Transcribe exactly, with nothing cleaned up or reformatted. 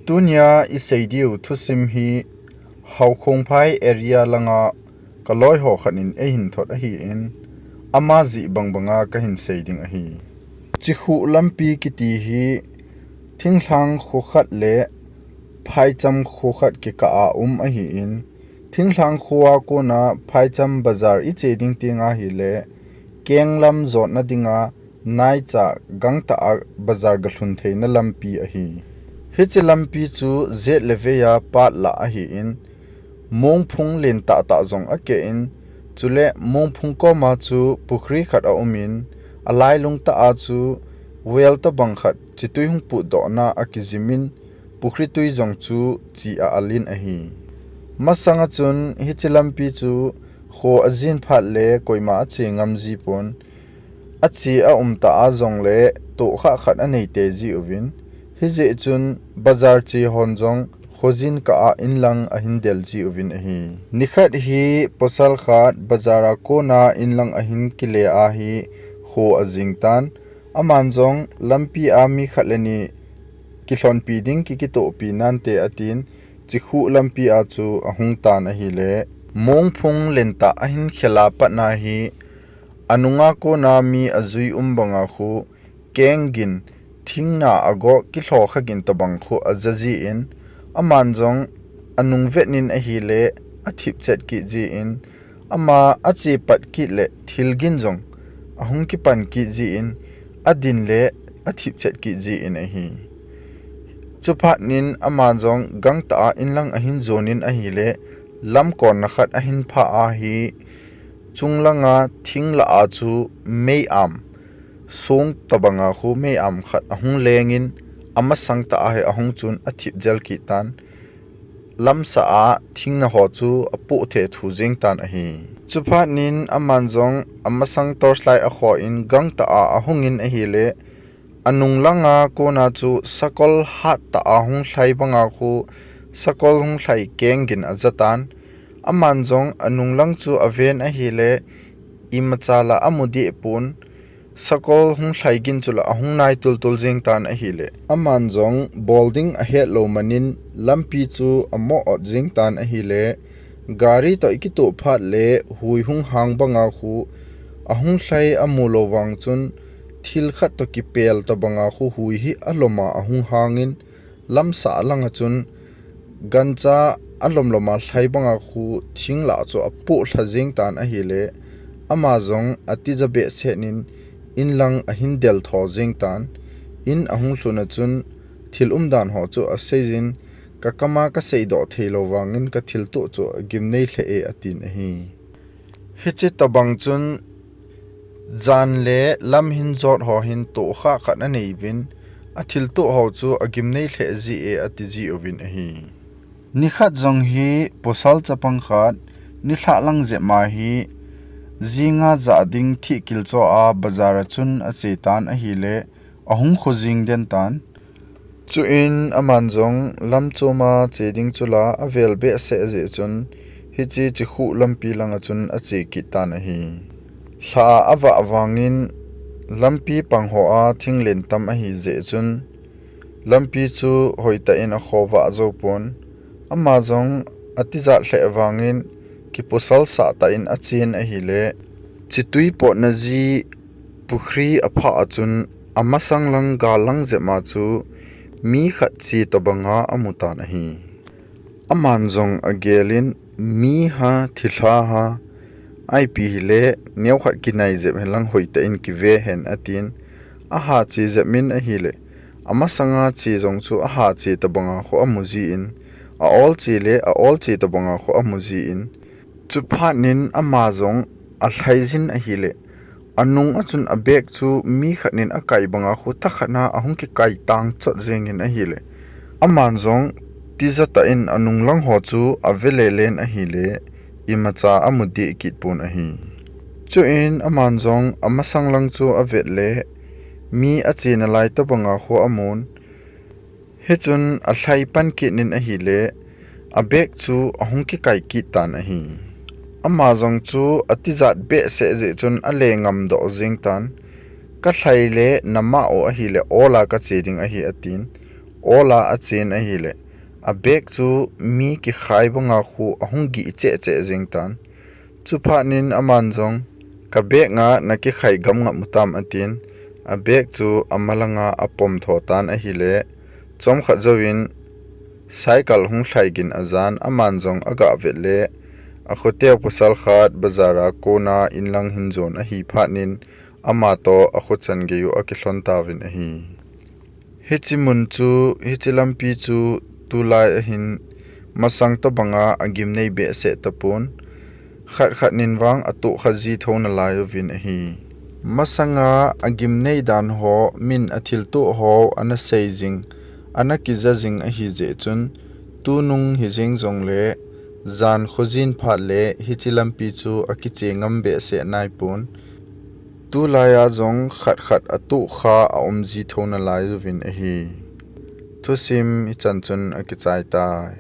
Tunia isei diu thusim hi Haukhongphai area langa kaloiho khat in eihin thot ahin, ama jih bangbanga kahin sei ding ahi. Chikhuh lampi kiti hi Thinglhang kho khat le Phaicham kho khat kikah a um ahin, Thinglhang khoa kona Phaicham bazar iche ding tenga hile, kenglam jotna dinga naicha gangtah a bazar galhun theina lampi ahi. Hiche lampi chu jet le veiya pat lah ahin, mongphung lentah tah jong akeh in, chule mongphung koma chu pukhri khat aumin, alailung tah a chu well tobang khat chitwi hung putdohna akijimin, pukhri twi jong chu chi a alin ahi. Masanga chun hiche lampi chu kho ajin phat le koima ache ngam jipon, ache aumtah a jongle tohkhah khat aneite jiuvin, hijeh chun bazar che hon jong khojin kah a inlang ahin del jiuvin ahi. Nikhat hi pasal khat bazar a kona inlang ahin kile ahi, kho ajing tan. Aman jong lampi a mi khat le ni kilhonpi ding ki kitohpi nante atin, Chikhuh lampi a chu ahung tan ahile, mongphung lentah ahin khela patna hi, anunga kona mi ajui um banga khu, kenggin, thingna ago kilhokha gin tobang khu aja jin, aman jong anung vetnin ahile, athip chet kit jin, ama ache pat kit le thilgin jong ahung kipan kit jin, adin le athip chet kit jin ahi. Chuphatnin ama jong gangtah a inlang ahin jonin ahile, lamkonna khat ahin phah ahi, chunglanga thinglah a chu meiam, song tobanga khu meiam khat ahung lengin, amasang tah a hi ahung chun athip jel kit tan. Lamsah a thingna ho chu apoh thethu jeng tan ahi. Chuphatnin aman jong amasang torchlight akhoh in gangtah a ahungin ahile, anung langa kona chu sakol hattah a hung lhai banga khu sakol hung lhai kenggin aja tan. Aman jong anung lang chu aven ahile, imacha la amu deh pon, sakol hung lhai gin chu la ahung nai tultul jeng tan ahile, aman jong bol ding ahet lou manin lampi chu amoh ot jeng tan ahile, gari toh ikitoh phat le hui hung hang banga khu ahung lhai amu lou vang chun, thil khat toh kipel tobanga khu hui hi aloma ahung hangin, lamsah langa chun gancha alom loma lhai banga khu thinglah chu apoh lha jeng tan ahile, ama jong atija behseh in inlang ahin del tho jeng tan. In ahung lhun a chun thil umdan ho chu aseijin, kakama kaseidoh theilou vangin kathiltuh chu agimnei lheh e atin ahi. Hiche tobang chun jan le lamhin jot ho hin tohkhah khat aneiuvin, athiltuh ho chu agimnei lheh ji e atiji uvin ahi. Nikhat jong hi pasal chapang khat, nilhah lang jep ma hi, jinga jah ding thihkil cho a bazar a chun ache tan ahile, ahung kho jing den tan. Chuin aman jong lamchoma che ding chu la avel behseh jeh chun, hiche Chikhuh lampi langa chun ache kit tan ahi. Lha avah vangin lampi pang hoa thinglen tam ahi jeh chun, lampi chu hoitah in akhovah joupon, ama jong atijat lheh vangin kipusalsah tah in achen ahile, chitwi potna ji pukhri aphah a chun amasang lang gal lang jep ma chu mi khat che tobanga amu tan ahi. Aman jong agelin, mi ha, thilha ha, ipi hile, neokhat kinai jep henlang hoitah in kive hen atin, aha che jep min ahile, amasanga che jong chu aha che tobanga khu amu jin, a-ol che le a-ol che tobanga khu amu jin, chuphatnin ama jong alhai jin ahile, anung a chun abag chu mi khat in akai banga khu thakhat na ahung kikai tang chot jengin ahile, aman jong tijatah in anung lang ho chu ave lelen ahile, imacha amu deh kit pon ahi. Chuin aman jong amasang lang chu avet le, mi ache nalai tobanga khu amun, hichun alhai pan kit in ahile, abag chu ahung kikai kit tan ahi. Ama jong chu atijat behseh jeh chun ale ngamdoh jeng tan, kalhai le nama o ahile ola kache ding ahi atin, ol a achen ahile, a bag chu mi kikhai banga khu ahung gih cheh cheh jeng tan. Chuphat in aman jong, "Ka bag nga na kikhai gam ngam u tam," atin, a bag chu amalanga apom tho tan ahile, chomkhat jouvin cycle hung lhai gin ajan, aman jong aga vet le, a khoteu pasal khat bazar a kona inlang hin jon ahi phat in, ama toh a khochan gei u akilhon tauvin ahi. Hiche mun chu, hiche lampi chu tulai ahin masang tobanga agimnei behseh tapon, khat khat in vang atohkha ji thou nalai uvin ahi. Masanga agimnei dan ho, min athiltoh ho ana sei jing, ana kija jing ahi jeh chun, tunung hijeng jongle, jan khojin phat le hiche lampi chu akiche ngam behseh naipon, tulai a jong khat khat atohkha aum ji thou nalai uvin ahi. Thusim hichan chun akichai tai.